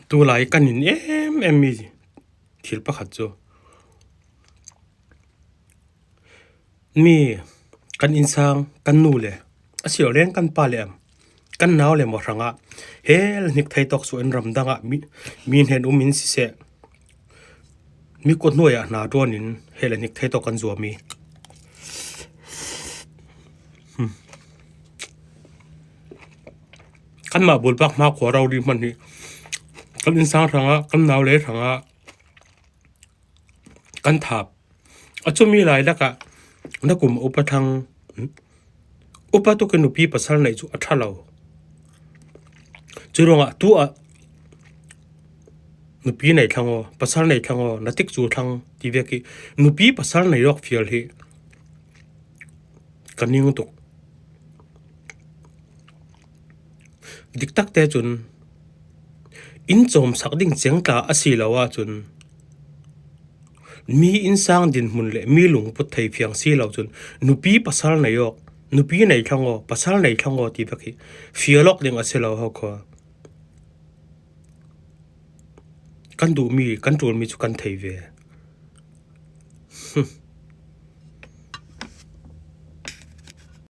Tulai kan in emem mi thil pakhat cu mi kan innsang kan nu le asilole kan pa le kan nau le maw hrangah hel hnik thei tawk su in ramdang ah mi hnen um in siseh mi kut hnuai ah hna ṭuan in hel hnik thei tawk kan zuam i Kanmah bulpak hmakhua rori hmanh hi kan innsang hrangah kan naule hrangah kan thap. A cumi lai lakah na kum a upa thang. Upa tuk in nupi pasal neih cu a ṭha lo. Cu ruangah tu ah nupi nei thlang aw, pasal nei thlang aw, na tik cu thlang ti vek i nupi pasal nei awk fial hi ka ning tuk. Diktak te cun inn cawmsak ding cengtla a si lo ahcun mi innsang dinhmun le mi lungput theifiang si lo cun nupi pasal nei awk, nupi nei thlang aw, pasal nei thlang aw ti bak hi fial awk ding a si lo hawkhaw. Kan duhmi, kan ṭulmi cu kan thei ve.